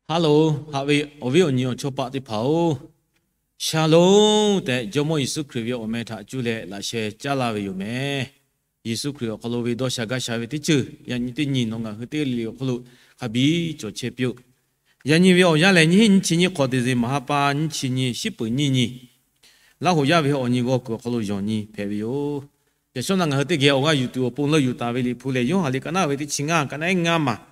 Haˉ loˬ, haꞈ ve awˬ viˉ awˬ nyi awˬ chawˇ paˆ teˇ hpaˍ-oˬ, Shalom tehꞈ Jawˇmawˇ Yeˍsuˆ Hkriꞈ ve awˬ meh htaꞈ cuˇ leh laꞈ sheh caˉ laˇ ve yoˬ meh. Yeˍsuˆ Hkriꞈ awˬ hk'aw lo ve dawˇ sha gaˇ sha ve teˇ ceuˬ yaꞈ nyi teˇ nyi nawˬ ngaˬ hui teˇ g'aˇ le le awˬ hk'aw lo hk'a biˇ cawˬ chehˇ piˇ-oˆ. Yaꞈ nyi ve awˬ yanˇ lehˬ, nyiˇ hinˉ nyiˇ chi nyiˇ hk'awꞈ December ha pa nyiˇ chi nyi, shiˉ peuˍ nyiˇ nyi, Laˇ hoꞈ yaˇ ve awˬ nyi g'aw kuiˬ awˬ hk'aw lo yawˬ nyi hpehꞈ ve yoˬ. Yaꞈ shawˉ naꞈ ngaˬ hui teˇ geh awˬ g'aˇ yuˬ tuˬ awˬ pon leuˆ yuˬ taˍ ve Liꞈ hpu lehˬ, Yoˇhanˬ liꞈ ka naˉ ve teˇ chi ngaˇ, ka naˉ iˉ ngaˇ maˬ.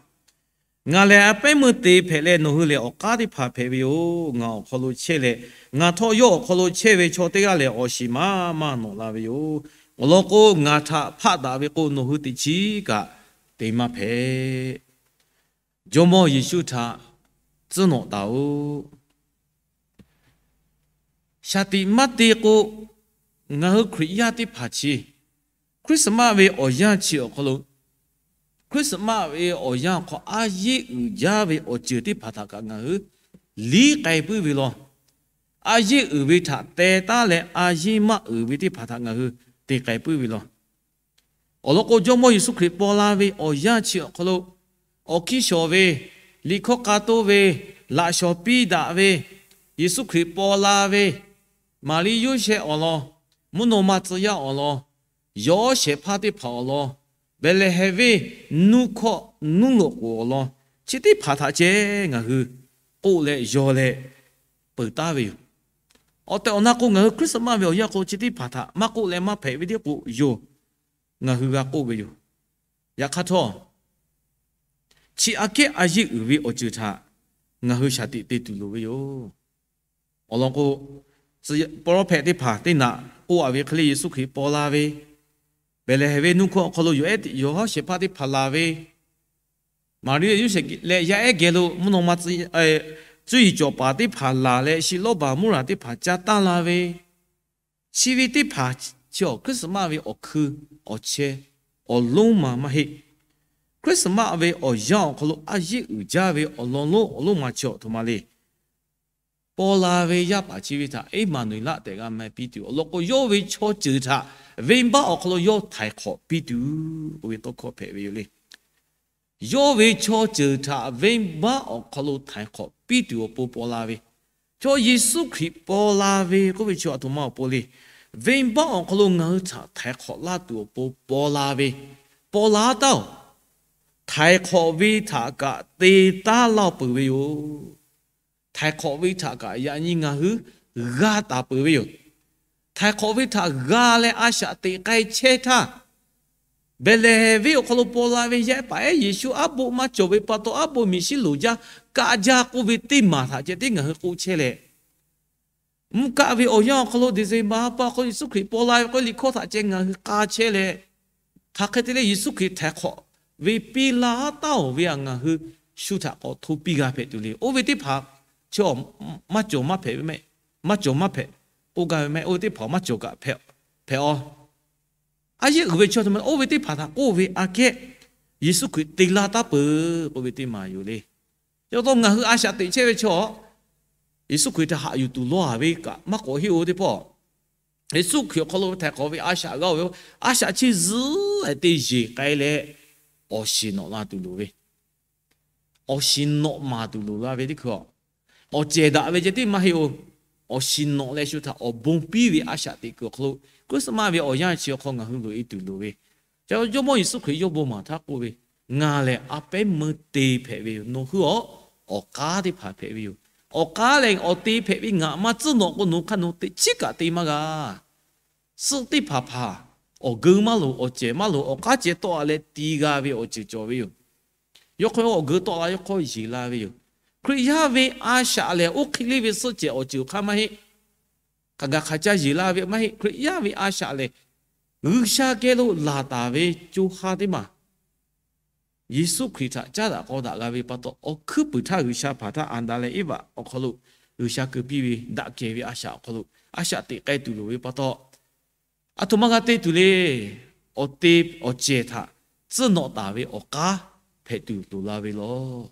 Ngaˬ lehˬ a pehˉ meuˇ te hpehꞈ leh, nawˬ hui lehˬ awˬ k'aˉ teˇ hpaˍ hpehꞈ ve yoˬ. Ngaˬ awˬ hk'aw lo chehˇ leh, ngaˬ htawˇ yawˇ awˬ hk'aw lo chehˇ ve chaw teˇ g'aˇ lehˬ, awˬ shiˍ maˇ maˇ nawꞈ la ve yoˬ. Awˬ lawn k'o, ngaˬ htaꞈ hpaˆ daꞈ ve k'o, nawˬ hui teꞈ chiˉ kaꞈ te maˇ hpehꞈ. Jawˇmawˇ Yeˍsuˆ htaꞈ tcuhˉ nawꞈ taˍ-oꞈ. Shaˍ tiꞈ maˇ te k'o, ngaˬ hui Hkriꞈ yaˇ teˇ hpaˍ chi Christmas ve awˬ yanˇ chi awˬ hk'aw lo, Christmas ve awˬ yanˇ awˬ hk'aw a yeˇ uiˍ jaˇ ve awˬ ceuˬ teˇ hpaˍ htaꞈ kaꞈ ngaˬ hui liˉ k'ai puiˉ ve law. A yeˇ uiˍ ve htaꞈ teh taˉ leh, a yeˇ maˇ uiˍ ve teˇ hpaˍ htaꞈ ngaˬ hui te k'ai puiˉ ve law. Awˬ lawn k'o, Jawˇmawˇ Yeˍsuˆ Hkriꞈ paw la ve awˬ yanˇ chi awˬ hk'aw lo, awˬ hkiˇ shawˍ ve, liꞈ hkawˇ k'a toˆ ve, laꞈ shawˍ piˇ daꞈ ve, Yeˍsuˆ Hkriꞈ paw la ve, Maˍriˆ Yoˇsehꞈ awˬ lawn, mvuhˇ naw ma tcuh yaˇ awˬ lawn, yawˬ shehˍ hpaˇ teˇ hpaˍ awˬ lawn, Behˍlehˍhehnˍ venˇ nuˇ hkawˇ nuˇ loꞈ k'oˍ awˬ lawn, chi teˇ hpaˍ htaꞈ ceh ngaˬ hui k'oˆ leh yaw leh peuˬ taˉ ve yoˬ. Awˬ tehˬ awˬ na k'o, ngaˬ hui Christmas ve awˬ yanˇ k'o, chi teˇ hpaˍ htaꞈ maˇ k'oˆ leh maˇ hpehꞈ ve teˇ k'o yoˬ. Ngaˬ hui g'a k'oˆ ve yoˬ. Yaꞈ hk'aˇ htawˇ, chi aꞈ kehˉ a yeˇ uiˍ ve awˬ ceuˬ htaꞈ ngaˬ hui shaˍ tiꞈ te tuˬ loˍ ve yoˬ. Awˬ lawn k'o, prophet teˇ hpaˍ teˇ naꞈ k'oˆ a ve hk'e le, Yeˍsuˆ Hkriꞈ paw la ve, Behˍlehˍhehnˍ ve nuˇ hkawˇ awˬ hk'aw lo yawˬ ehˉ yawˬ hawˉ shehˍ hpaˇ teˇ hpaˍ laˬ ve, Maˍriˆ Yoˇsehꞈ leh yaˇ ehˉ geh lo mvuhˇ naw ma tcuhˇ yiˍ cawˬ paˍ teˇ hpaˍ laˬ leh, shiˍ lawˇ baˬ mvuhˇ raˬ teˇ hpaˍ ca taˇ la ve, chi ve teˇ hpaˍ chi awˬ Christmas ve awˬ hkui awˬ chehˇ awˬ lonˉ ma maˇ heˆ. Christmas ve awˬ yanˇ awˬ hk'aw lo a yeˇ uiˍ jaˇ ve awˬ lawn lonˉ awˬ lonˉ ma chi awˬ htoꞈ ma le. Paw la ve yaˇ paˍ chi ve htaꞈ Eˇmaˍnuˍeˍlaˆ tehꞈ g'a meh piˇ tuˬ, awˬ lawn k'o, yawˇ ve chaw ceuˬ htaꞈ venˇbaˆ awˬ hk'aw lo yawˇ htaiˍ hk'awꞈ piˇ tuˬ, oˇ ve tawˇ hkawˇ hpehꞈ ve yoˬ le. Yawˇ ve chaw ceuˬ htaꞈ venˇbaˆ awˬ hk'aw lo htaiˍ hk'awꞈ piˇ tuˬ awˬ pon paw la ve, chaw Yeˍsuˆ Hkriꞈ paw la ve k'oˆ ve chi aˬ htoꞈ ma awˬ pon le. Venˇbaˆ awˬ hk'aw lo ngaˬ hui htaꞈ htaiˍ hk'awꞈ laˇ tuˬ awˬ pon paw la ve, paw la taˉ-oˬ. Htaiˍ hk'awꞈ ve htaꞈ kaꞈ te taˉ laˇ peuˬ ve yoˬ. Htaiˍ hk'awꞈ ve htaꞈ kaꞈ yaꞈ nyi ngaˬ hui g'a taˍ peuˬ ve yoˬ. Htaiˍ hk'awꞈ ve htaꞈ g'a leh a shaꞈ teꞈ k'ai chehˇ htaˇ, Behˍlehˍhehnˍ venˇ awˬ hk'aw lo paw la ve yaˇ ehˉ paˍ ehˉ Yeˍsuˆ aˉ boˆ maˇ cawˬ ve pa taw, aˉ boˆ miˬ shiˉ loˍ jaˇ kaˆ jaˇ k'oˆ ve teˇ maˬ htaꞈ ceh tiˉ ngaˬ hui k'oˆ chehˇ leh, mvuhˇ kaˆ ve awˬ yanˇ awˬ hk'aw lo December ha pa awˬ hk'aw lo Yeˍsuˆ Hkriꞈ paw la ve k'oˆ ve liꞈ hkawˇ htaꞈ ceh ngaˬ hui k'a chehˇ leh, hk'aˬ hk'e te leh Yeˍsuˆ Hkriꞈ htaiˍ hk'awꞈ ve piˇ laˇ taˉ-oˬ ve htaꞈ ngaˬ hui shu htaꞈ k'awꞈ hto piˇ g'a hpehꞈ tuˬ le. Oˇ ve teˇ hpaˍ chi maˇ cawˬ maˇ hpehꞈ ve mehˆ, maˇ cawˬ maˇ hpehꞈ k'oˆ gaˇ ve mehˆ. Oˇ ve teˇ hpaˍ maˇ cawˬ kaꞈ hpehꞈ-oˬ. A yeˇ uiˍ ve chaw htoꞈ ma oˇ ve teˇ hpaˍ htaꞈ k'oˆ ve aꞈ kehˉ, Yeˍsuˆ Hkriꞈ te laˇ taˉ peuˬ k'oˆ ve teˇ maˬ yoˬ le. Chi pa taw ngaˬ hui a shaꞈ teꞈ chehˇ ve chaw, Yeˍsuˆ Hkriꞈ htaꞈ haꞈ yuˬ tuˬ lawˇ a ve kaꞈ maˇ k'awꞈ heˆ-oˬ teˇ pawˆ. Yeˍsuˆ Hkriꞈ awˬ hk'aw lo htaiˍ hk'awꞈ ve a shaꞈ g'a-oˬ ve, a shaꞈ chi zuhˉ leh te yeˬ k'ai leh, awˬ shiˍ nawꞈ la tuˬ loˍ ve, awˬ shiˍ nawꞈ maˍ tuˬ loˍ la ve teˇ hkui-a, awˬ cehˬ daꞈ ve ceh tiˉ maˇ heˆ-oˬ. Awˬ shiˍ nawꞈ leh shu htaꞈ awˬ bon piˇ ve a shaꞈ teꞈ kuiˬ awˬ hk'aw lo, Christmas ve awˬ yanˇ chi awˬ hk'aw ngaˬ hui loꞈ-e tuˬ loˍ ve, Jawˇmawˇ Yeˍsuˆ Hkriꞈ yawˇ bon maˍ htaˇ k'oˆ ve, Ngaˬ lehˬ a pehˉ meuˇ te hpehꞈ ve yoˬ. Nawˬ hui-a, awˬ k'aˉ teˇ hpaˍ hpehꞈ ve yoˬ. Awˬ k'aˉ lehˬ awˬ te hpehꞈ ve ngaˬ maˇ tcuhˉ nawꞈ k'o, nawˬ hk'a nawˬ teꞈ chiˉ kaꞈ te maˇ g'a. Suhˆ teˇ hpaˍ hpaˍ awˬ geu maˇ loˍ, awˬ cehˬ maˇ loˍ, awˬ k'aˉ ceh tawˆ-a leh ti g'a ve awˬ ceuˬ cawˬ ve yoˬ. Yawˇ hk'aw awˬ geu tawˆ la, yawˇ hk'aw yeˬ la ve yoˬ. Hkriꞈ yaˇ ve a shaꞈ lehˬ, oˇ hk'e le ve suhˆ cehˬ awˬ ceuˬ awˬ hk'aˇ maˇ heˆ. Hk'aˬ gaˬ hk'aˬ ca yeˬ la ve maˇ heˆ. Hkriꞈ yaˇ ve a shaꞈ lehˬ, G'uiˬsha geh lo laˬ taˍ ve co ha teˇ maˬ, Yeˍsuˆ Hkriꞈ htaꞈ caˉ daꞈ k'aw daꞈ g'a ve pa taw, awˬ hkuiˉ puiˍ htaˇ G'uiˬsha hpanˍ htaˇ Aˍdanˍ leh Eˇvaꞈ awˬ hk'aw lo G'uiˬsha keu piˇ ve daꞈ kehˬ ve a shaꞈ awˬ hk'aw lo a shaꞈ teꞈ k'ai tuˬ loˍ ve pa taw, aˬ htoꞈ ma g'a te tuˬ le. Awˬ te awˬ cehˬ htaꞈ tcuhˉ nawꞈ taˍ ve awˬ k'aˉ hpehꞈ tuˬ loˍ la ve law.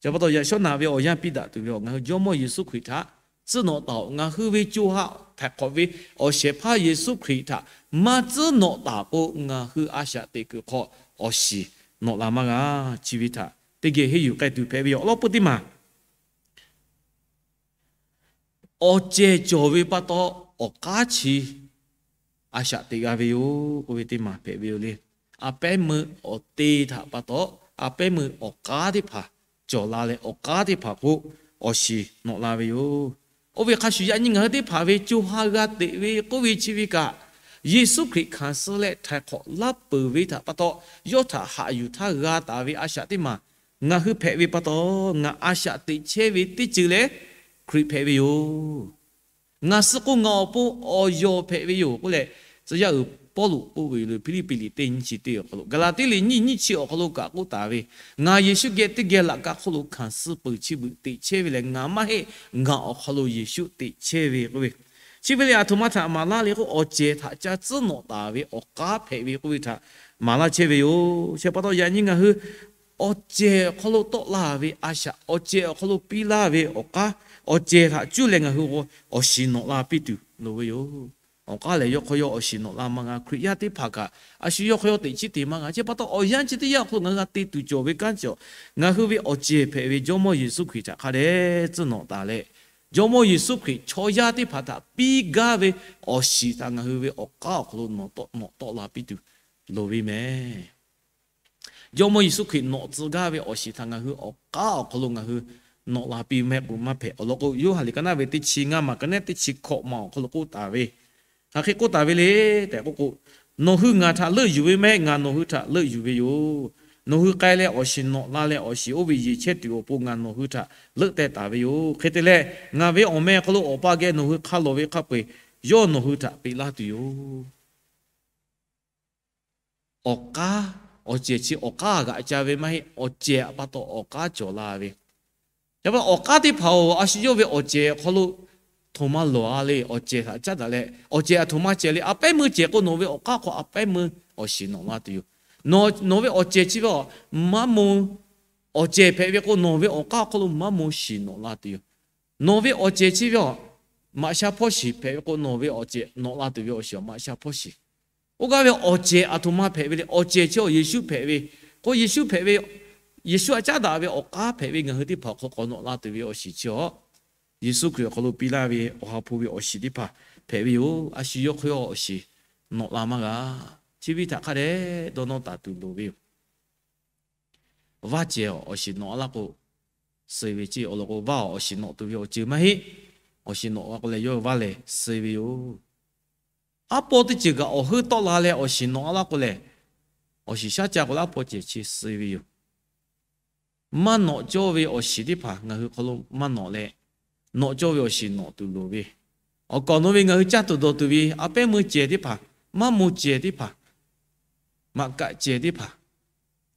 Chi pa taw, yaꞈ shawˉ naꞈ ve awˬ yanˇ piˇ daꞈ tuˬ ve awˬ, ngaˬ hui Jawˇmawˇ Yeˍsuˆ Hkriꞈ htaꞈ tcuhˉ nawꞈ taˍ-oꞈ. Ngaˬ hui ve co ha htaiˍ hk'awꞈ ve awˬ shehˍ hpaˇ Yeˍsuˆ Hkriꞈ htaꞈ maˇ tcuhˉ nawꞈ taˍ k'o, ngaˬ hui a shaꞈ teꞈ kuiˬ hk'aw awˬ shiˍ nawꞈ la maˇ g'a. Chi ve htaꞈ teˇ geh henˇ yuˬ k'ai tuˬ hpehꞈ ve yoˬ. Awˬ lawn peu teˇ maˬ awˬ cehˬ cawˬ ve pa taw, awˬ k'aˉ chi a shaꞈ teꞈ g'a ve yoˬ k'oˆ ve teˇ maˬ hpehꞈ ve yoˬ le. A pehˉ meuˇ awˬ te htaꞈ pa taw, a pehˉ meuˇ awˬ k'aˉ teˇ hpaˍ cawˬ la leh, awˬ k'aˉ teˇ hpaˍ k'o awˬ shiˍ nawꞈ la ve yoˬ. Oˇ ve hk'a shuˍ, yaꞈ nyi ngaˬ hui teˇ hpaˍ ve co ha g'a teꞈ ve k'oˆ ve chi ve kaꞈ, Yeˍsuˆ Hkriꞈ hkanˍ suh leh htaiˍ hk'awꞈ laˇ peuˬ ve htaꞈ pa taw, yawˇ htaꞈ haꞈ yuˬ htaˇ g'a taˍ ve a shaꞈ teˇ maˬ ngaˬ hui hpehꞈ ve pa taw, ngaˬ a shaꞈ teꞈ chehˇ ve teˇ ceuˬ lehˬ, Hkriꞈ hpehꞈ ve yoˬ. Ngaˬ suh k'o, ngaˬ awˬ pon awˬ yawˬ hpehꞈ ve yoˬ k'oˆ leh, tcuh yaˇ uiˍ Pawˇluꞈ k'oˆ ve yoˬ le. Hpiˇliˇpiˆ liꞈ teˇ nyiˇ chi teˇ awˬ hk'aw lo, Gaˍlaˍtiˆ liꞈ nyiˇ nyiˇ chi awˬ hk'aw lo kaꞈ k'oˆ taˍ ve, Ngaˬ Yeˍsuˆ geh teˇ geh laꞈ ka hk'oˆ lo hkanˍ suh peuˬ chi beuꞈ teꞈ chehˇ ve lehˬ, ngaˬ maˇ heˆ, ngaˬ awˬ hk'aw lo Yeˍsuˆ teꞈ chehˇ ve k'oˆ ve. Chi ve lehˬ, aˬ htoꞈ ma htaꞈ maˍ laˇ le k'o, awˬ cehˬ htaꞈ ca tcuhˉ nawꞈ taˍ ve awˬ k'aˉ hpehꞈ ve k'oˆ ve htaꞈ maˍ laˇ chehˇ ve yoˬ. Chi pa taw, yaꞈ nyi ngaˬ hui awˬ cehˬ awˬ hk'aw lo tawˆ la ve a shaꞈ, awˬ cehˬ awˬ hk'aw lo piˇ laˇ ve awˬ k'aˉ, awˬ cehˬ htaꞈ cuˇ leh ngaˬ hui awˬ shiˍ nawꞈ la piˇ tuˬ loˍ ve yoˬ. Awˬ k'aˉ lehˬ, yawˇ hk'aw yawˇ awˬ shiˍ nawꞈ la maˇ g'a. Hkriꞈ yaˇ teˇ hpaˍ kaꞈ a shu yawˇ hk'aw yawˇ teꞈ chiˉ te maˇ g'a. Chi pa taw, awˬ yanˇ chi teˇ yanˇ awˬ hk'aw lo ngaˬ hui g'a te tuˬ cawˬ ve kanˉ cawˬ, ngaˬ hui ve awˬ cehˬ hpehꞈ ve Jawˇmawˇ Yeˍsuˆ Hkriꞈ htaꞈ hk'a dehꞈ tcuhˉ nawꞈ taˍ leh, Jawˇmawˇ Yeˍsuˆ Hkriꞈ chaw yaˇ teˇ hpaˍ htaꞈ piˇ gaˇ ve awˬ shiˍ htaꞈ ngaˬ hui ve awˬ k'aˉ awˬ hk'aw lo nawꞈ tawˆ la piˇ tuˬ loˍ ve mehˬ. Jawˇmawˇ Yeˍsuˆ Hkriꞈ nawꞈ tcuh gaˇ ve awˬ shiˍ htaꞈ ngaˬ hui awˬ k'aˉ awˬ hk'aw lo ngaˬ hui nawꞈ la piˇ mehˆ k'o maˇ hpehꞈ. Awˬ lawn k'o, Yoˇhanˬ liꞈ ka naˆ ve teˇ chi ngaˇ maˬ ka naˆ teˇ chi hkawꞈ maˬ awˬ hk'aw lo k'oˆ taˍ ve, hk'aˬ hk'e k'oˆ taˍ ve le tehꞈ k'oˆ k'o, Nawˬ hui ngaˬ htaꞈ leuˆ yuˬ ve maˇ heˆ, ngaˬ nawˬ hui htaꞈ leuˆ yuˬ ve yoˬ. Nawˬ hui k'ai leh awˬ shiˍ nawꞈ la leh, awˬ shiˍ oˇ ve yeˬ chehˇ tuˬ awˬ pon ngaˬ nawˬ hui htaꞈ leuˆ teh taˍ ve yoˬ. Hk'e te leh, ngaˬ ve awˬ meh awˬ hk'aw lo Awˬ pa geh nawˬ hui hk'a lawˬ ve hk'a peu-eˬ yawˇ nawˬ hui htaꞈ peꞈ laˇ tuˬ yoˬ. Awˬ k'aˉ, awˬ cehˬ chi awˬ k'aˉ g'aꞈ ca ve maˇ heˆ. Awˬ cehˬ pa taw awˬ k'aˉ cawˬ la ve. Yaꞈ hk'aˇ awˬ k'aˉ teˇ hpaˍ-oˬ, a shu yawˇ ve awˬ cehˬ awˬ hk'aw lo htoꞈ ma lawˬ-a le. Awˬ cehˬ htaꞈ caˉ daꞈ leh, awˬ cehˬ aˬ htoꞈ ma cehˬ le. A pehˉ meuˇ cehˬ k'o, nawˬ ve awˬ k'aˉ hk'aw a pehˉ meuˇ awˬ shiˍ nawꞈ la tuˬ yoˬ. Nawˬ ve awˬ cehˬ chi ve-a, maˇ moˇ, awˬ cehˬ hpehꞈ ve k'o, nawˬ ve awˬ k'aˉ awˬ hk'aw lo maˇ moˇ shiˍ nawꞈ la tuˬ yoˬ. Nawˬ ve awˬ cehˬ chi ve-a, maꞈ sha hpawˇ shiˍ hpehꞈ ve k'o, nawˬ ve awˬ cehˬ nawꞈ la tuˬ ve awˬ shiˍ maꞈ sha hpawˇ shiˍ. Oˇ g'aˇ ve awˬ cehˬ aˬ htoꞈ ma hpehꞈ ve le. Awˬ cehˬ chi-a Yeˍsuˆ hpehꞈ ve k'o, Yeˍsuˆ hpehꞈ ve, Yeˍsuˆ htaꞈ caˉ daꞈ ve awˬ k'aˉ hpehꞈ ve ngaˬ hui teˇ hpaˍ awˬ hk'aw k'awꞈ nawꞈ la tuˬ ve awˬ shiˍ chi-a, Yeˍsuˆ Hkriꞈ awˬ hk'aw lo piˇ laˇ ve Awˬ ha hpu ve awˬ shiˍ teˇ hpaˍ hpehꞈ ve yoˬ. A shu yawˇ hk'aw yawˇ awˬ shiˍ nawꞈ la maˇ g'a. Chi ve htaꞈ hk'a dehꞈ dawˇ nawˇ taˍ tuˬ loˍ ve yoˬ. Vaˇ cehˬ awˬ shiˍ nawꞈ laˇ k'o, suh ve ceˇ. Awˬ lawn k'o, vaˇ awˬ shiˍ nawꞈ tuˬ ve awˬ ceuˬ maˇ heˆ. Awˬ shiˍ nawꞈ g'a k'o leh, yawˇ vaˇ lehˬ suh ve yoˬ. Aˉ pawˇ teˇ ceuˬ kaꞈ awˬ heuˆ tawˆ la leh awˬ shiˍ nawꞈ laˇ k'o lehˬ, awˬ shiˍ shaˉ ca k'o leh aˉ pawˇ cehˬ chi suh ve yoˬ. Maˇ nawꞈ cawˇ ve awˬ shiˍ teˇ hpaˍ ngaˬ hui hk'aw lo maˇ nawꞈ leh, nawꞈ cawˇ ve awˬ shiˍ nawꞈ tuˬ loˍ ve, awˬ kawꞈ nawˬ ve ngaˬ hui caˇ tuˬ dawˬ tuˬ ve a pehˉ meuˇ cehˬ teˇ hpaˍ, maˇ moˇ cehˬ teˇ hpaˍ, maꞈ kaˆ cehˬ teˇ hpaˍ,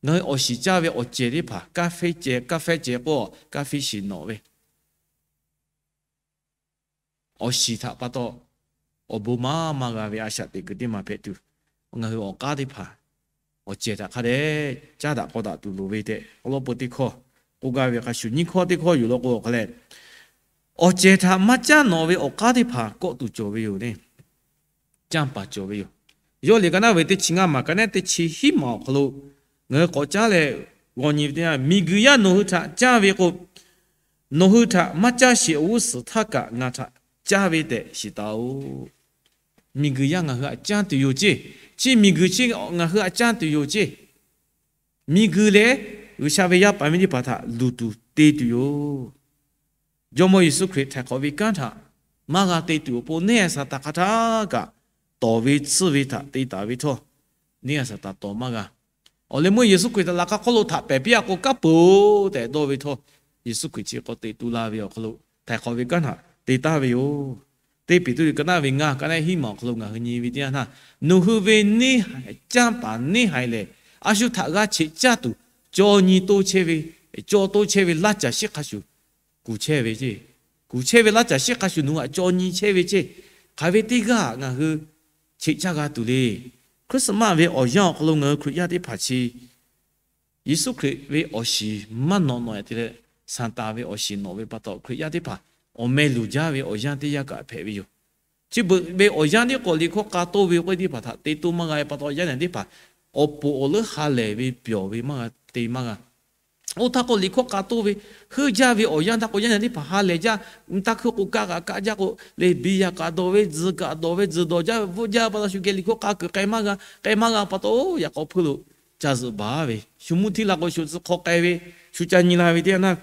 ngaˬ hui awˬ shiˍ caˇ ve awˬ cehˬ teˇ hpaˍ, kaˇ feˇ cehˬ, kaˇ feˇ cehˬ k'o, kaˇ feˇ shiˍ nawꞈ ve awˬ shiˍ htaꞈ pa taw, awˬ bon maˇ maˇ g'a ve a shaꞈ teꞈ kuiˬ teˇ maˬ hpehꞈ tuˬ, ngaˬ hui awˬ k'aˉ teˇ hpaˍ awˬ cehˬ htaꞈ hk'a dehꞈ caˉ daꞈ k'aw daꞈ tuˬ loˍ ve tehꞈ, awˬ lawn peu teˇ hkawˇ k'oˆ gaˇ ve hk'a shuˍ, nyiˇ hkawˇ teˇ hkawˇ yuˬ law k'o, awˬ hk'a leh, awˬ cehˬ htaꞈ maˇ caˉ nawꞈ ve awˬ k'aˉ teˇ hpaˍ kawˆ tuˬ cawˬ ve yoˬ le. Canˇ paˍ cawˬ ve yoˬ. Yawˇ liꞈ ka naˆ ve teˇ chi ngaˇ maˬ ka naˆ teˇ chi hiˉ maˬ awˬ hk'aw lo ngaˬ hui k'awꞈ caˉ leh g'aw nyi ve teˇ yanˇ, miˬguiˬ yaˇ nawˬ hui htaꞈ caˇ ve k'o, nawˬ hui htaꞈ maˇ caˇ sheˍ awˬ g'uˇ suhˍ htaˇ kaꞈ ngaˬ htaꞈ caˇ ve tehꞈ shiˍ taˍ-oꞈ. Miˬguiˬ yaˇ ngaˬ hui htaꞈ caˇ tuˬ yoˬ ceˇ. Chi miˬguiˬ chi ngaˬ hui htaꞈ caˇ tuˬ yoˬ ceˇ. Miˬguiˬ lehˬ, G'uiˬsha ve yaˇ paˍ miˇ teˇ hpaˍ htaꞈ luˬ tuˬ te tuˬ yoˬ. Jawˇmawˇ Yeˍsuˆ Hkriꞈ htaiˍ hk'awꞈ ve kanˉ htaꞈ maˇ g'a te tuˬ awˬ pon, neˇ haiˬ Saˍtanˍ hk'a htaˇ kaꞈ tawˍ ve tsuhˇ ve htaꞈ te taˍ ve htawˇ, neˇ haiˬ Saˍtanˍ tawˍ maˇ g'a. Awˬ leh meuˇ Yeˍsuˆ Hkriꞈ htaꞈ laꞈ ka hk'oˆ lo htaꞈ pehˬ piˇ-a k'o, kaˉ peuˬ-oˬ tehꞈ dawˇ ve htawˇ, Yeˍsuˆ Hkriꞈ chi k'awꞈ teꞈ tu la ve awˬ hk'aw lo htaiˍ hk'awꞈ ve kanˉ htaꞈ te taˍ ve yoˬ. Teˇ Peˍtruˆ liꞈ ka naˆ ve ngaˇ ka naˆ hiˉ maˬ awˬ hk'aw lo ngaˬ hui nyi ve teˇ yanˇ htaˇ, nawˬ hui ve neˇ haiˬ, canˇ paˍ neˇ haiˬ lehˬ, a shu htaꞈ g'a cheꞈ caˇ tuˬ, caw nyi toˇ chehˇ ve, caw toˇ chehˇ ve laˇ caˬ shiˉ hk'a shuˍ kuˬ chehˇ ve ceˇ. Kuˬ chehˇ ve laˇ caˬ shiˉ hk'a shuˍ nawˬ hui htaꞈ caw nyi chehˇ ve ceˇ. Hk'aˬ ve teˇ g'aˇ ngaˬ hui cheꞈ caˇ g'a tuˬ le. Christmas ve awˬ yanˇ awˬ hk'aw lo ngaˬ hui Hkriꞈ yaˇ teˇ hpaˍ chi Yeˍsuˆ Hkriꞈ ve awˬ shiˍ maˇ nawꞈ nawꞈ-e te leh, Saˍtanˍ ve awˬ shiˍ nawꞈ ve pa taw, Hkriꞈ yaˇ teˇ hpaˍ awˬ meh luˬ jaˇ ve awˬ yanˇ teˇ yanˇ kaꞈ hpehꞈ ve yoˬ. Chi beuꞈ ve awˬ yanˇ tiˉ k'awꞈ liꞈ hkawˇ k'a toˇ ve k'oˆ ve teˇ hpaˍ htaꞈ te toˇ maˇ g'a ve pa taw, yaˇ nehˬ teˇ hpaˍ awˬ poˍ awˬ leuˉ ha lehˬ ve pyawˬ ve maˇ g'a te maˇ g'a. Oˇ htaˇ k'o, liꞈ hkawˇ k'a toˇ ve, heuˆ jaˇ ve awˬ yanˇ htaˇ k'o, yaˇ nyi teˇ hpaˍ ha lehˬ jaˇ. Mvuhˇ taˇ hkuiˇ k'o, kaˇ kaꞈ kaˇ jaˇ k'o, lehˬ biˇ yaˇ kaꞈ dawˬ ve, tzuhˬ kaꞈ dawˬ ve, tzuhˬ dawˬ jaˇ ve, bvuhˆ jaˇ pa taw shu geh liꞈ hkawˇ k'a kuiˬ k'ai maˇ g'a, k'ai maˇ g'a pa taw, yaꞈ k'aw hpuiˇ lo ca zuhꞈ baˬ ve, shu mvuhˇ htiˇ la k'o, shu tcuh hk'aw k'ai ve, shu ca nyi la ve teˇ yanˇ,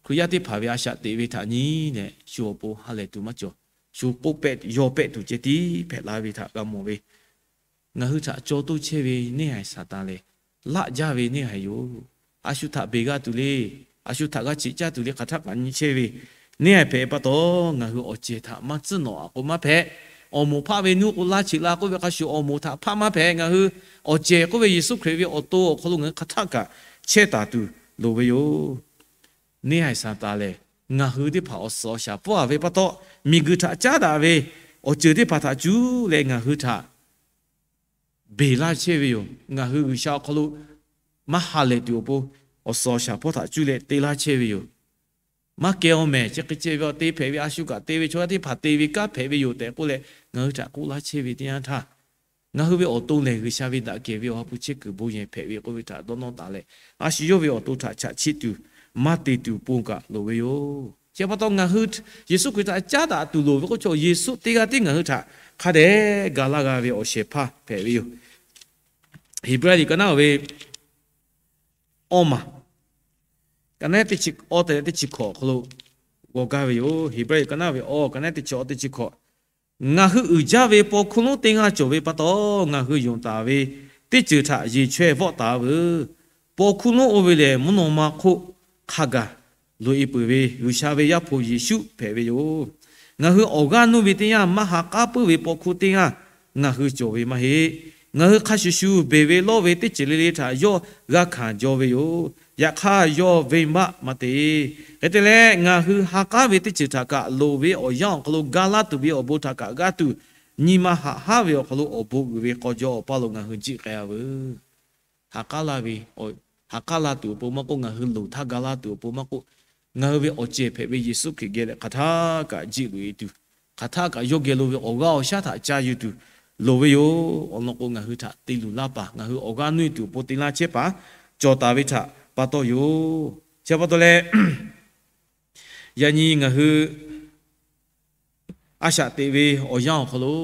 Hkriꞈ yaˇ teˇ hpaˍ ve a shaꞈ teꞈ ve htaꞈ nyi leh, shu awˬ pon ha lehˬ tuˬ maˇ cawˬ. Shu k'oˆ pehˆ, yaw pehˆ tuˬ ceh tiˉ hpehꞈ la ve htaꞈ g'a mawˬ ve, ngaˬ hui htaꞈ caw toˇ chehˇ ve neˇ haiˬ Saˍtanˍ lehˬ, laˆ jaˇ ve neˇ haiˬ yoˬ. A shu htaꞈ beˬ g'a tuˬ le, a shu htaꞈ g'a cheꞈ caˇ tuˬ le, hk'aˬ htaˆ kaꞈ nyi chehˇ ve neˇ haiˬ hpehꞈ pa taw, ngaˬ hui awˬ cehˬ htaꞈ maˇ tcuhˉ nawꞈ a k'o maˇ hpehꞈ. Awˬ moˍ hpaˆ ve nuˇ k'o laˇ cheꞈ la k'oˆ ve hk'a shuˍ, awˬ moˍ htaꞈ hpaˆ maˇ hpehꞈ. Ngaˬ hui awˬ cehˬ k'oˆ ve Yeˍsuˆ Hkriꞈ ve awˬ to awˬ hk'aw lo ngaˬ hui hk'aˬ htaˆ kaꞈ chehˇ taˍ tuˬ loˍ ve yoˬ. Neˇ haiˬ Saˍtanˍ lehˬ, ngaˬ hui teˇ hpaˍ awˬ suhˍ awˬ shaˍ pfuhˇ a ve pa taw, miˬguiˬ htaꞈ caˉ daꞈ ve awˬ ceuˬ teˇ hpaˍ htaꞈ cuˇ leh ngaˬ hui htaꞈ beˬ laˇ chehˇ ve yoˬ. Ngaˬ hui G'uiˬsha awˬ hk'aw lo maˇ ha lehˬ tuˬ awˬ pon, awˬ suhˍ awˬ shaˍ hpawˇ htaꞈ cuˇ leh te laˇ chehˇ ve yoˬ. Maˇ keh awˬ mehˍ, chi hk'e ceh ve awˬ te hpehꞈ ve, a shu kaꞈ te ve, chaw yaˇ teˇ hpaˍ te ve kanˉ hpehꞈ ve yoˬ tehꞈ k'oˆ leh, ngaˬ hui htaꞈ k'oˆ laˇ chehˇ ve teˇ yanˇ htaˇ, ngaˬ hui ve awˬ to lehˬ, G'uiˬsha ve daꞈ kehˬ ve Awˬ ha hpu chehˇ kuiˬ bon yehˬ hpehꞈ ve k'oˆ ve htaꞈ dawˇ nawˇ taˍ leh, a shu yawˇ ve awˬ to htaꞈ chaꞈ chiˆ tuˬ, maˇ te tuˬ pon kaꞈ loˍ ve yoˬ. Chi pa taw ngaˬ hui Yeˍsuˆ Hkriꞈ htaꞈ caˉ daꞈ tuˬ loˍ ve k'oˆ chaw, Yeˍsuˆ teˇ g'aˇ tiˉ ngaˬ hui htaꞈ hk'a dehꞈ ga laˇ g'a ve awˬ shehˍ hpaˇ hpehꞈ ve yoˬ. Heˍbrehˇ liꞈ ka naˉ ve awˇ maˬ, ka naˉ teˇ chi awˇ te leh teˇ chi hkawꞈ awˬ hk'aw lo g'aw gaˇ ve yoˬ. Heˍbrehˇ liꞈ ka naˉ ve awˇ, ka naˉ teˇ chi awˇ teˇ chi hkawꞈ. Ngaˬ hui uiˍ jaˇ ve paw hkuˇ lonˉ teˇ g'aˇ cawˬ ve pa taw, ngaˬ hui yonˍ taˍ ve teˇ ceuˬ htaꞈ yeˬ chaweh vawˆ taˍ veuˬ. Paw hkuˇ lonˉ oˇ ve lehˬ, mvuhˇ naw ma hk'oˆ hk'a gaˬ loꞈ-e peuˬ ve G'uiˬsha ve Yaˇ hpu Yeˍsuˆ hpehꞈ ve yoˬ. Ngaˬ hui awˬ g'aˇ nuˇ ve teˇ yanˇ, maˇ ha k'aˉ puiˉ ve paw hkuˇ teˇ g'aˇ ngaˬ hui cawˬ ve maˇ heˆ. Ngaˬ hui hk'a shuˍ shuˍ beˬ ve lawˇ ve teˇ ceuˬ le le htaꞈ yawˇ g'a hkanˍ jaw ve yoˬ. Yaꞈ hk'aˇ, yawˇ venˇbaˆ maˇ te. Hk'e te leh, ngaˬ hui ha k'aˉ ve teˇ ceuˬ htaꞈ kaꞈ loˍ ve awˬ yanˇ awˬ hk'aw lo ga laˇ tuˬ ve awˬ bon htaꞈ kaꞈ g'aˇ tuˬ, nyi ma haꞈ haˉ ve awˬ hk'aw lo awˬ bon uiˍ ve k'aw jaw awˬ paˇ lo ngaˬ hui jiˆ k'ai-a veuˬ. Ha k'aˉ la ve, ha k'aˉ la tuˬ awˬ pon maˇ k'oˆ, ngaˬ hui loˍ htaˇ ga laˇ tuˬ awˬ pon maˇ k'oˆ, ngaˬ hui ve awˬ cehˬ hpehꞈ ve Yeˍsuˆ Hkriꞈ geh leh hk'aˬ htaˇ kaꞈ jiˆ loꞈ-e tuˬ, hk'aˬ htaˇ kaꞈ yawˇ geh lo ve awˬ g'aˇ awˬ shaˉ htaꞈ ca yuˬ tuˬ loˍ ve yoˬ. Awˬ lawn k'o, ngaˬ hui htaꞈ te luˬ laˇ paˍ, ngaˬ hui awˬ g'aˇ nuˇ-e tuˬ awˬ pon te laˇ chehˇ paˍ cawˬ taˍ ve htaꞈ pa taw yoˬ. Chi pa taw leh, yaꞈ nyi ngaˬ hui a shaꞈ teꞈ ve awˬ yanˇ awˬ hk'aw lo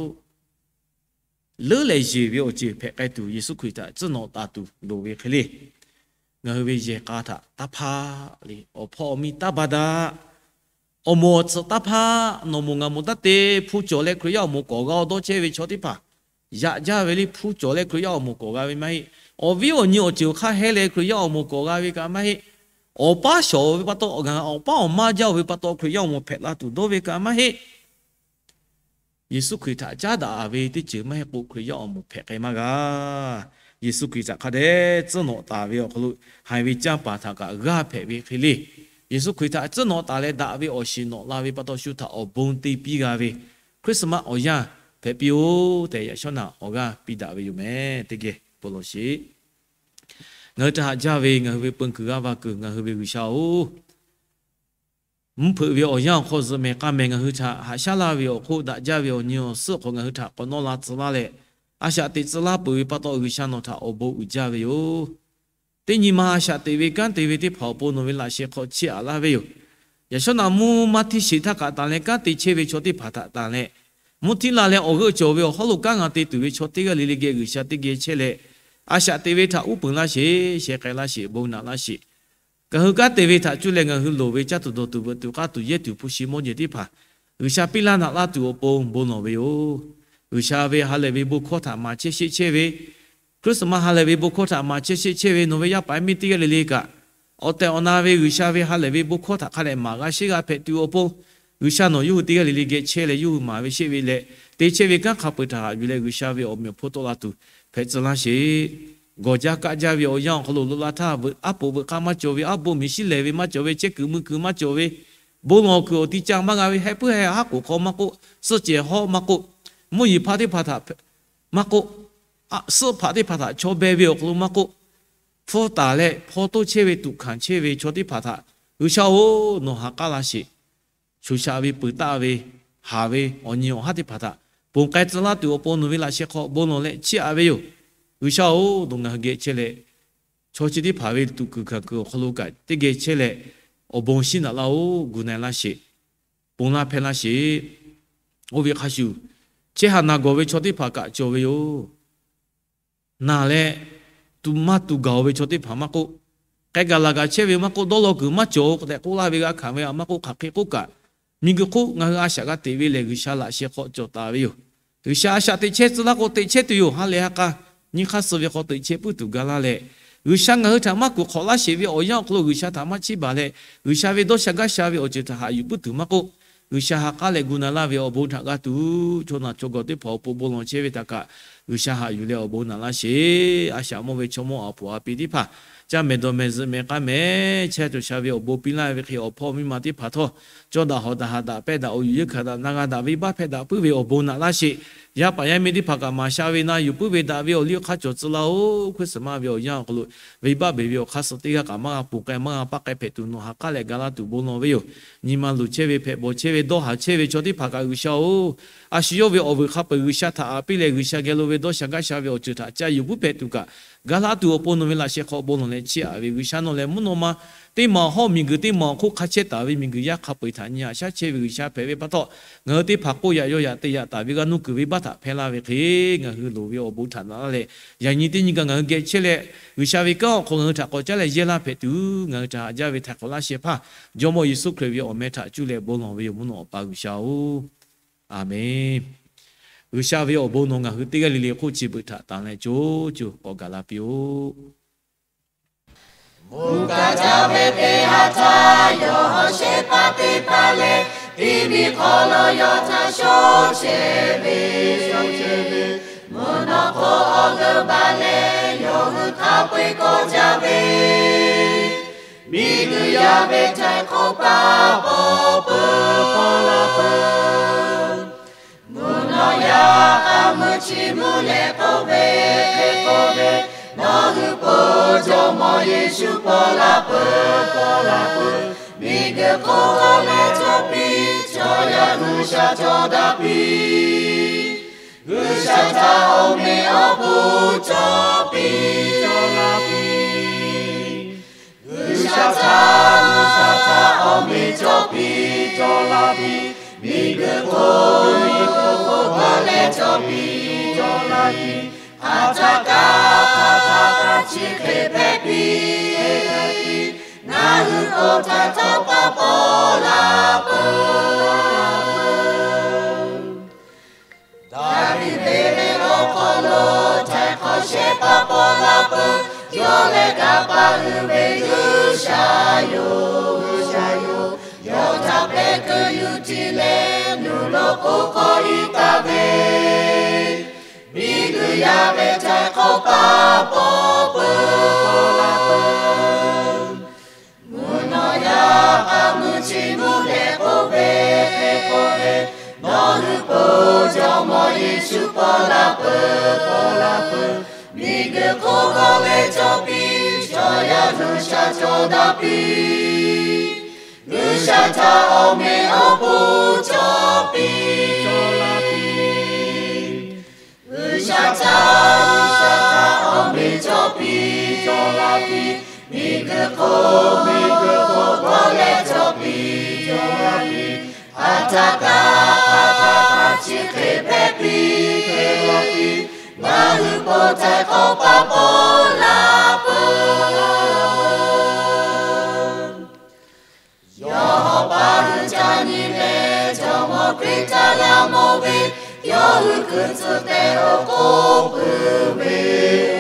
leuˉ leh yeˬ ve awˬ ceuˬ hpehꞈ k'ai tuˬ, Yeˍsuˆ Hkriꞈ htaꞈ tcuhˉ nawꞈ taˍ tuˬ loˍ ve hk'e le, ngaˬ hui ve yehˬ k'a htaꞈ taˇ hpaˇ le, awˬ hpawˇ awˬ miˇ taˇ ba daꞈ. Awˬ moˍ awˬ tsuhꞈ taˇ hpaˇ, nawˬ moˍ ngaˬ moˍ taˇ te. Hpu cawˬ leh Hkriꞈ yaˇ awˬ moˍ kawꞈ g'a-o dawˇ chehˇ ve chaw teˇ hpaˍ yaꞈ jaˇ ve le. Hpu cawˬ leh Hkriꞈ yaˇ awˬ moˍ kawꞈ g'a ve maˇ heˆ. Awˬ viˉ awˬ nyi awˬ ceuˬ awˬ hk'aˇ heh leh Hkriꞈ yaˇ awˬ moˍ kawꞈ g'a ve kaꞈ maˇ heˆ. Awˬ paˉ shawˍ ve pa taw, awˬ paˉ awˬ maˇ jaˇ-o ve pa taw Hkriꞈ yaˇ awˬ moˍ hpehꞈ la tuˬ dawˇ ve kaꞈ maˇ heˆ. Yeˍsuˆ Hkriꞈ htaꞈ caˉ daꞈ ve teˇ ceuˬ maˇ heˆ k'o, Hkriꞈ yaˇ awˬ moˍ hpehꞈ k'ai maˇ g'a. Yeˍsuˆ Hkriꞈ htaꞈ hk'a dehꞈ tcuhˉ nawꞈ taˍ ve awˬ hk'aw lo, haiˬ ve canˇ paˍ htaꞈ kaꞈ g'aˇ hpehꞈ ve hk'e le, Yeˍsuˆ Hkriꞈ htaꞈ tcuhˉ nawꞈ taˍ leh daꞈ ve awˬ shiˍ nawꞈ la ve pa taw, shu htaꞈ awˬ bon te piˇ g'a ve Christmas awˬ yanˇ hpehꞈ piˇ-oˆ tehꞈ, yaꞈ shawˉ naꞈ awˬ g'aˇ piˇ daꞈ ve yoˬ meh. Teˇ geh bon lawˬ sheˍ. Ngaˬ hui htaꞈ haꞈ jaˇ ve ngaˬ hui ve peu kuiˬ g'aˇ va kuiˬ ngaˬ hui ve G'uiˬsha-oˬ, mvuhˇ hpeuꞈ ve awˬ yanˇ awˬ hk'aw zuhꞈ mehˬ k'a mehˬ ngaˬ hui htaꞈ haꞈ shaˉ laˇ ve awˬ hk'oˆ, daꞈ jaˇ ve awˬ nyi awˬ suhˉ awˬ hk'aw ngaˬ hui htaꞈ k'awꞈ nawˇ la tcuh laˇ leh, a shaꞈ teꞈ tcuh laˇ peuˬ ve pa taw, G'uiˬsha nawˬ htaꞈ awˬ bon uiˍ jaˇ ve yoˬ. Teˇ nyi ma a shaꞈ teꞈ ve kanˉ te ve teˇ hpaˍ awˬ pon nawˬ ve laꞈ sheh hk'aw chiˇ aꞈ laˇ ve yoˬ. Yaꞈ shawˉ naꞈ mvuhˇ maˇ htiˇ sheˍ htaˇ kaꞈ tanˬ leh kanˉ te chehˇ ve chaw teˇ hpaˍ htaꞈ tanˬ leh, mvuhˇ htiˇ la leh awˬ g'euˆ cawˬ ve awˬ hawˉ lo kanˉ g'a te tuˬ ve chaw teˇ g'aˇ le le geh G'uiˬsha teˇ geh chehˇ leh, a shaꞈ teꞈ ve htaꞈ uˉ peunˍ laˇ sheˍ, sheh k'ai laˇ sheˍ, bon naꞈ laˇ sheˍ. Ngaˬ hui kanˉ te ve htaꞈ cuˇ leh ngaˬ hui loˍ ve caˇ tuˬ dawˬ tuˬ veuꞈ tuˬ k'aˇ tuˬ yehˇ tuˬ hpu shi mawˇ jehˬ teˇ hpaˍ G'uiˬsha piˇ laˇ naꞈ laˇ tuˬ awˬ pon bon lawˬ ve yoˬ. G'uiˬsha ve ha lehˬ ve bon hkawˇ htaꞈ maˍ chehˇ sheˆ chehˇ ve, Christmas ha lehˬ ve bon hkawˇ htaꞈ maˍ chehˇ sheˆ chehˇ ve nawˬ ve yaˇ paˍ miˇ teˇ g'aˇ le le kaꞈ, awˬ tehˬ awˬ na ve G'uiˬsha ve ha lehˬ ve bon hkawˇ htaꞈ hk'a dehꞈ maˍ g'a sheˉ g'a hpehꞈ tuˬ awˬ pon, G'uiˬsha nawˬ yawˇ hui teˇ g'aˇ le le geh chehˇ leh yawˇ hui maˍ ve sheˆ ve leh, te chehˇ ve kanˉ hk'a peu-eˬ htaꞈ haꞈ yuˬ leh G'uiˬsha ve awˬ meꞈ awˬ hponˇ tawˆ la tuˬ hpehꞈ tcuh laˇ sheˍ. Gawˬ jaˇ kaˆ jaˇ ve awˬ yanˇ awˬ hk'aw lo lo la htaˇ, aˉ poꞈ veuꞈ hk'aˇ maˇ cawˬ ve, aˉ poꞈ miˬ shiˉ lehˬ ve maˇ cawˬ ve, chehˇ kuiˬ mui kuiˬ maˇ cawˬ ve, bon lawˬ kuiˬ awˬ ti ca maˇ g'a ve, heh puiˉ heh haˉ k'oˍ hk'aw maˇ k'oˆ, suhˆ cehˬ hawˉ maˇ k'oˆ, mvuhˇ yeˬ hpaˇ teˇ hpaˍ htaꞈ maˇ k'oˆ, suhˆ hpaꞈ teˇ hpaˍ htaꞈ chaw beh ve awˬ hk'aw lo maˇ k'oˆ, hpfuhˇ taˍ leh hpaw toˇ chehˇ ve tuꞈ hkanˍ chehˇ ve chaw teˇ hpaˍ htaꞈ G'uiˬsha-oˬ, nawˬ ha k'aˉ laˇ sheˍ. Shuˍ shaꞈ ve, peuˬ taˆ ve, haˍ ve awˬ nyi awˬ haˉ teˇ hpaˍ htaꞈ ponˬ k'ai tcuh laˇ tuˬ awˬ pon nawˬ ve laꞈ sheh hk'aw bon lawˬ leh chiˇ aꞈ ve yoˬ. G'uiˬsha-oˬ, nawˬ ngaˬ hui geh chehˇ leh, chaw chi teˇ hpaˍ ve tuꞈ kuiˬ hkanˍ kuiˬ awˬ hk'aw lo kaꞈ teˇ geh chehˇ leh, awˬ bon shinˉ naꞈ laˇ-oˬ. Gu na-e laˇ sheˍ. Ponˬ laˇ hpehˇ laˇ sheˍ. Oˇ ve hk'a shuˍ, chehˇ haꞈ naˬ gawˬ ve chaw teˇ hpaˍ kaꞈ cawˬ ve yoˬ. Naˬ leh, tuꞈ maˇ tuꞈ gaˬ-oˬ ve chaw teˇ hpaˍ maˇ k'oˆ, k'ai gaˬ laˬ gaˬ chehˇ ve maˇ k'oˆ, dawˇ law kuiˬ maˇ cawˬ-oˬ tehꞈ k'oˆ laˇ ve g'a hkanˍ ve htaꞈ maˇ k'oˆ, hk'aˬ hk'e k'oˆ kaꞈ, miˬguiˬ hk'oˆ ngaˬ hui a shaꞈ g'a teꞈ ve lehˬ, G'uiˬsha laꞈ sheh hk'aw cawˬ taˍ ve yoˬ. G'uiˬsha a shaꞈ teꞈ chehˇ tcuh laˇ k'o, teꞈ chehˇ tuˬ yoˬ. Ha lehˬ ha k'a, nyi hk'aˇ suh ve hk'aw teꞈ chehˇ puiˉ tuˬ ga laˇ leh, G'uiˬsha ngaˬ hui htaꞈ maˇ kuˬ hk'awꞈ laˇ sheˍ ve awˬ yanˇ awˬ hk'aw lo G'uiˬsha htaꞈ maˇ chiˇ baˬ leh, G'uiˬsha ve dawˇ sha gaˇ sha ve awˬ ceuˬ htaꞈ haꞈ yuˬ puiˉ tuˬ maˇ k'oˆ, G'uiˬsha ha k'aˉ leh gu na laˇ ve awˬ bon htaꞈ g'a tuˬ, chaw naˬ chaw gawˬ teˇ hpaˍ awˬ pon bon lawˬ chehˇ ve htaꞈ kaꞈ, G'uiˬsha haꞈ yuˬ leh awˬ bon naꞈ laˇ sheˍ. A shaꞈ mawˇ ve chaw mawˇ awˬ puˍ awˬ pi teˇ hpaˍ, caˇ mehˍ dawˬ mehˍ zuhꞈ mehˍ k'aˇ mehˍ chehˇ cawˬ sha ve awˬ bon piˇ laˇ ve hk'e, awˬ hpawˇ miˇ ma teˇ hpaˍ htawˇ, cawˇ daꞈ hawˍ daꞈ haꞈ daꞈ pehˇ daꞈ, awˬ yuˬ yeˇ hkanˍ daꞈ na g'a daꞈ, venˇbaˆ hpehˇ daꞈ puiˉ ve awˬ bon naꞈ laˇ sheˍ. Yaˇ paˍ yaˇ miˇ teˇ hpaˍ kaꞈ maˍ sha ve na yuˬ puiˉ ve daꞈ ve awˬ liˇ awˬ hk'aˇ cawˬ tcuh laˇ-oˬ. Christmas ve awˬ yanˇ awˬ hk'aw lo, venˇbaˆ beˬ ve awˬ hk'aˇ suh teˇ g'aˇ kaꞈ maˇ g'a ponˬ k'ai, maˇ g'a paˆ k'ai hpehꞈ tuˬ nawˬ ha k'aˉ leh ga laˇ tuˬ bon lawˬ ve yoˬ. Nyi ma luˬ chehˇ ve, hpehꞈ bawˬ chehˇ ve, dawˇ haˍ chehˇ ve chaw teˇ hpaˍ kaꞈ G'uiˬsha-oˬ, a shu yawˇ ve awˬ vuiˬ hk'a peu-eˬ G'uiˬsha htaꞈ aꞈ piˇ leh, G'uiˬsha geh lo ve dawˇ sha gaˇ sha ve awˬ ceuˬ htaꞈ ca yuˬ puiˉ hpehꞈ tuˬ kaꞈ, ga laˇ tuˬ awˬ pon nawˬ ve laꞈ sheh hk'aw bon lawˬ leh chiˇ aꞈ ve G'uiˬsha nawˬ lehˬ mvuhˇ naw ma teˇ maˬ awˬ hawˉ miˬguiˬ teˇ maˬ awˬ hk'oˆ hk'a chehˇ taˍ ve miˬguiˬ yaˇ hk'a peu-eˬ htaꞈ nyi aꞈ shaˉ chehˇ ve G'uiˬsha hpehꞈ ve pa taw, ngaˬ hui teˇ hpaˍ k'oˆ yaꞈ yaw yaꞈ te yaꞈ taˍ ve g'a nuˇ kuiˬ venˇbaˆ htaꞈ hpehˇ laˇ ve hk'e, ngaˬ hui loˍ ve awˬ bon htaꞈ naꞈ laˇ leh, yaꞈ nyi teˇ nyi gaˬ ngaˬ hui geh chehˇ leh, G'uiˬsha ve kanˉ awˬ hk'aw ngaˬ hui htaꞈ k'awꞈ caˉ leh yehˇ laˇ hpehꞈ tuˬ, ngaˬ hui htaꞈ haꞈ jaˇ ve htaiˍ hk'awꞈ laˇ sheh hpaˇ Jawˇmawˇ Yeˍsuˆ Hkriꞈ ve awˬ meh htaꞈ cuˇ leh bon lawˬ ve yoˬ, mvuhˇ naw awˬ pa G'uiˬsha-oˬ, Aˍmenˍ. G'uiˬsha ve awˬ bon nawˬ ngaˬ hui teˇ g'aˇ le le hk'oˆ chi beuꞈ htaꞈ tanˬ leh co co k'awꞈ gaˬ la piˇ-oˆ. Mvuhˇ kaꞈ jaˇ ve teˇ ha htaˇ, yawˇ hawˉ shehˍ hpaˇ teˇ hpaˍ leh, tiˇ miˬ hk'aw lo yawˇ htaꞈ shawˉ chehˇ ve, mvuhˇ naw hk'oˆ awˬ g'euˆ baˬ leh, yawˇ hui hk'a peu-eˬ kawˆ jaˇ ve, miˬguiˬ yaˇ ve htaiˍ hk'awꞈ paˇ paw peuˬ paw la peuˬ. Mvuhˇ naw yaˇ k'a meuˇ chi mvuhˇ leh k'oˆ ve, k'oˆ ve, Nawˬ hui po Jawˇmawˇ Yeˍsuˆ paw la peuˬ, paw la peuˬ. Miˬguiˬ hk'oˆ lo leh cawˬ piˇ, chaw yaˇ G'uiˬsha cawˬ daꞈ piˇ. G'uiˬsha htaꞈ awˬ meꞈ awˬ hponˇ cawˬ piˇ, cawˬ la piˇ. G'uiˬsha htaꞈ, G'uiˬsha htaꞈ awˬ meꞈ cawˬ piˇ, cawˬ la piˇ. Miˬguiˬ hk'oˆ, miˬguiˬ hk'oˆ lo leh cawˬ piˇ, cawˬ la piˇ. Hk'aˬ htaˆ kaꞈ, hk'aˬ htaˆ kaꞈ chi hk'e hpehꞈ piˇ, hpehꞈ piˇ. Ngaˬ hui k'o htaiˍ hk'awꞈ paˇ paw la peuˬ. Daˍviˆ ve venˇ awˬ hk'aw lo htaiˍ hk'awꞈ shehˍ hpaˇ paw la peuˬ. Yawˇ lehˬ kaꞈ paˇ uiˍ ve G'uiˬsha yoˬ, G'uiˬsha yoˬ. Yawˇ htaꞈ pehˬ keu yuˬ tiˍ leh, nuˬ lo k'oˆ hk'awꞈ iˉ taˍ ve, miˬguiˬ yaˇ ve htaiˍ hk'awꞈ paˇ paw peuˬ, paw la peuˬ. Mvuhˇ naw yaˇ k'a meuˇ chi mvuhˇ leh k'oˆ ve, k'oˆ ve, Nawˬ hui po Jawˇmawˇ Yeˍsuˆ paw la peuˬ, paw la peuˬ. Miˬguiˬ hk'oˆ lo leh cawˬ piˇ, chaw yaˇ G'uiˬsha cawˬ daꞈ piˇ. G'uiˬsha htaꞈ awˬ meꞈ awˬ hponˇ cawˬ piˇ. G'uiˬsha htaꞈ, G'uiˬsha htaꞈ awˬ meꞈ cawˬ piˇ, cawˬ la piˇ. Miˬguiˬ hk'oˆ, miˬguiˬ hk'oˆ lo leh cawˬ piˇ, cawˬ la piˇ. Hk'aˬ htaˆ kaꞈ, hk'aˬ htaˆ kaꞈ chi hk'e hpehꞈ piˇ, hpehꞈ la piˇ. Ngaˬ hui po htaiˍ hk'awꞈ paˇ paw la peuˬ. Yawˇ hawˉ paˍ hui ca nyi leh, Jawˇmawˇ Hkriꞈ htaꞈ g'a mawˬ ve, yawˇ hui hkui tcuh tehꞈ awˬ hk'oˆ puiˉ ve,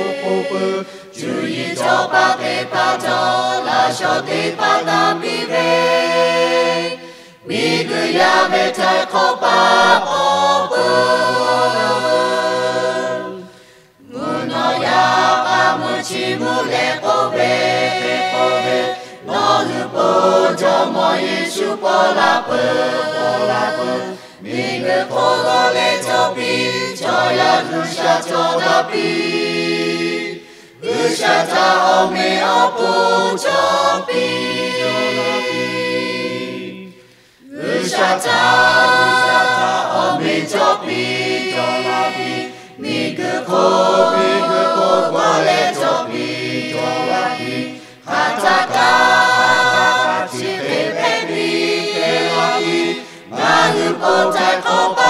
awˬ hk'oˆ puiˉ. Cuˇ yiˍ chaw paˍ teˇ hpaˍ htawˇ, laꞈ shawnˍ teˇ hpaˍ tanˇ piˇ ve, miˬguiˬ yaˇ ve htaiˍ hk'awꞈ paˇ paw peuˬ. Mvuhˇ naw yaˇ k'a meuˇ chi mvuhˇ leh k'oˆ ve, k'oˆ ve, Nawˬ hui po Jawˇmawˇ Yeˍsuˆ paw la peuˬ, paw la peuˬ. Miˬguiˬ hk'oˆ lo leh cawˬ piˇ, chaw yaˇ G'uiˬsha cawˬ daꞈ piˇ. G'uiˬsha htaꞈ awˬ meꞈ awˬ hponˇ cawˬ piˇ. G'uiˬsha htaꞈ, G'uiˬsha htaꞈ awˬ meꞈ cawˬ piˇ, cawˬ la piˇ. Miˬguiˬ hk'oˆ, miˬguiˬ hk'oˆ lo leh cawˬ piˇ, cawˬ la k'o htaiˍ hk'awꞈ